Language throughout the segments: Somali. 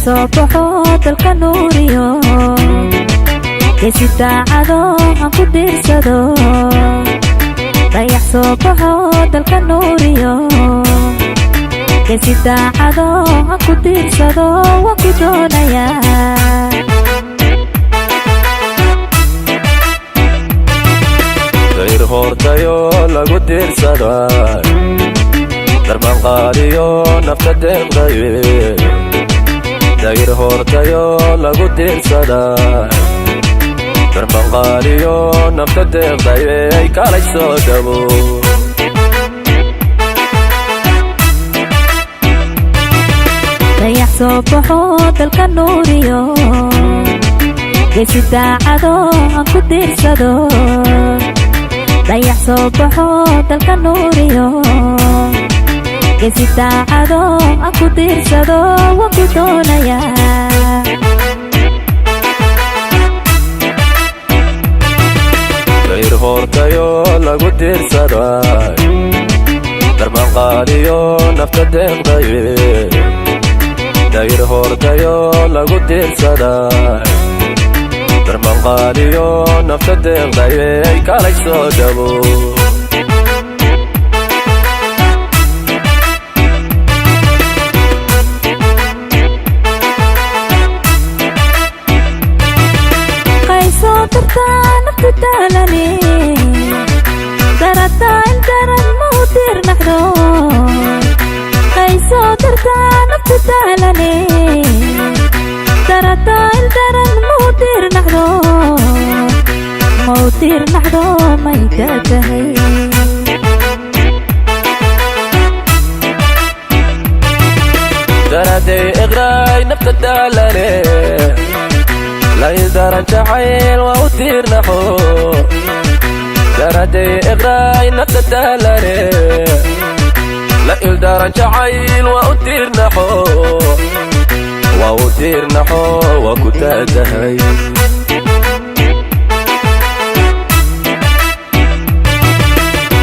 Soo baxo dalka nuuriyo, geesi daacado aan ku diirsado. Dayax soo baxo dalka nuuriyo, geesi daacado aan ku diirsado, waan ku doonayaa. Dayr hoortayo lagu diirsaday, darbanqaadiyo nafta deeqdaye. Dayr hoortayo lagu diirsaday, darbanqaadiyo nafta deeqdaye, kalay soo dhabo. Dayax soo baxo dalka nuuriyo, geesi daacado aan ku diirsado. Dayax soo baxo dalka nuuriyo, geesi daacado aan ku diirsado, waan ku doonayaa. Dayr hoortayo lagu diirsaday, darbanqaadiyo nafta deeqdaye. Dayr hoortayo lagu diirsaday, darbanqaadiyo nafta deeqdaye, kalay soo dhabo. Qaysoo dartaa naftu daalane, darataa il daran ma u diirnaxdo. Qaysoo dartaa naftu daalane, darataa il daran ma u diirnaxdo, ma u diirnaxdo, mayda tahay. Daraday iqraay nafta daalane, lay daran jacayl waa u tiirnaxo. Daraday iqraay nafta daalane, la ildaran jacayl waa u tiirnaxo, waa u tiirnaxo, waa ku taadahay.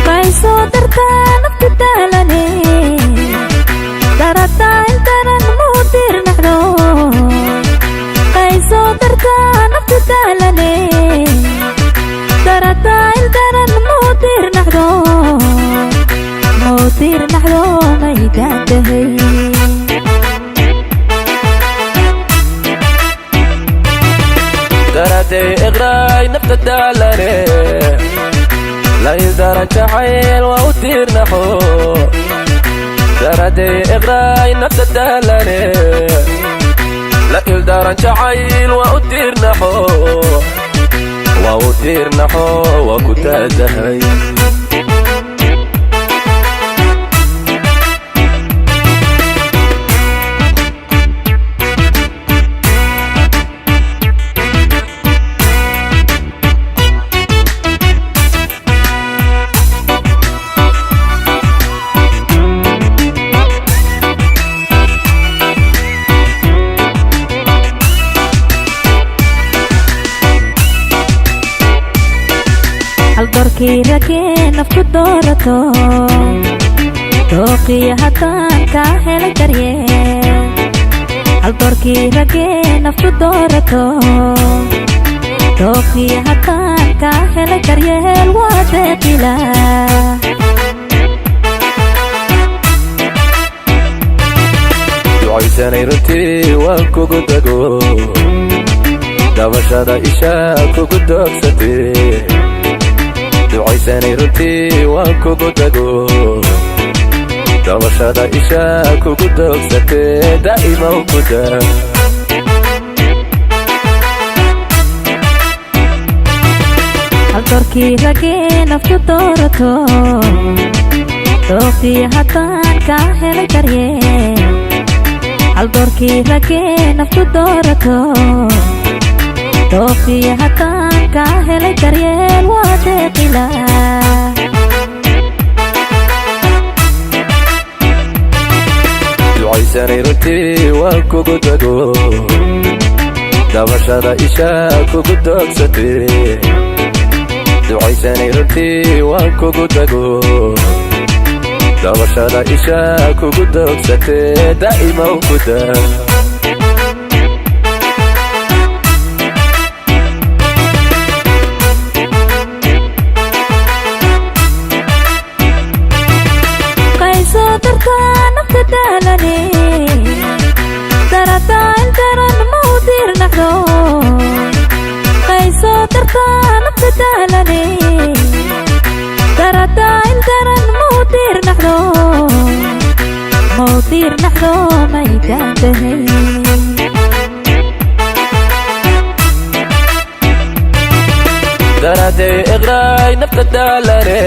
Qaysoo dartaa naftu daalane, darataa il daran ma u diirnaxdo. Qaysoo dartaa naftu daalane, darataa il daran ma u diirnaxdo, ma u diirnaxdo, maydaan tahay. Daraday iqraay nafta daalane, lay daran jacayl waa u tiirnaxo. Daraday iqraay nafta daalane, la ildaran jacayl waa u tiirnaxo, waa u tiirnaxo, waa ku taadahay. Haldorkii ragee nafku doorato, dooqiyo haddaan kaa helay daryeel. Haldorkii ragee nafku doorato, dooqiyo haddaan kaa helay daryeel, waa deeqila. Ducaysanay runtii waan kugu dago, dabashada ishaa kugu doogsatee. Ducaysanay runtii waan kugu dago, dabashada ishaa kugu doogsatee, daa'imow ku daa. Haldorkii ragee nafku doorato, dooqiyo haddaan kaa helay daryeel. Haldorkii ragee nafku doorato, dooqiyo haddaan kaa helay daryeel, waa deeqila. Ducaysanay runtii waan kugu dago, dabashada ishaa kugu doogsatee. Ducaysanay runtii waan kugu dago, dabashada isha kugu doogsatee, daa'imow ku daa. Dartaa nafta daalane, daradaa il daran ma u diirnaxdo. Qaysoo dartaa nafta daalane, daradaa il daran ma u diirnaxdo, ma u diirnaxdo maydaantahay. Daraday iqraay nafta daalane,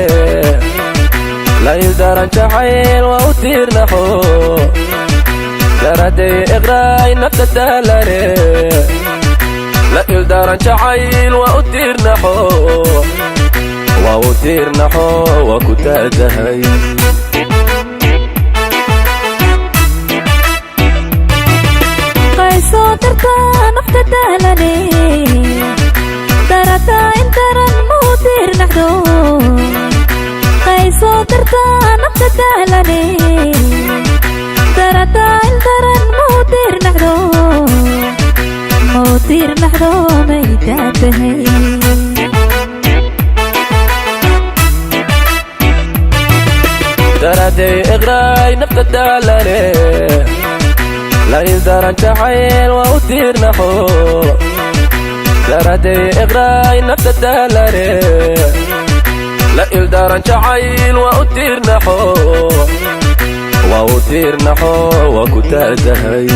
la ildaran jacayl waa u tiirnaxo. Daraday iqraay nafta daalane, la ildaran jacayl waa u tiirnaxo, waa u tiirnaxo, waa ku taadahay. Qaysoo dartaa nafta daalane, daradaa il daran ma u diirnaxdo. Qaysoo dartaa nafta daalane, daradaa il daran ma u diirnaxdo, ma u diirnaxdo maydaantahay. Daraday iqraay nafta daalane, la ildaran jacayl waa u tiirnaxo. Daraday iqraay nafta daalane, la ildaran jacayl waa u tiirnaxo, waa u tiirnaxo, waa ku taadahay.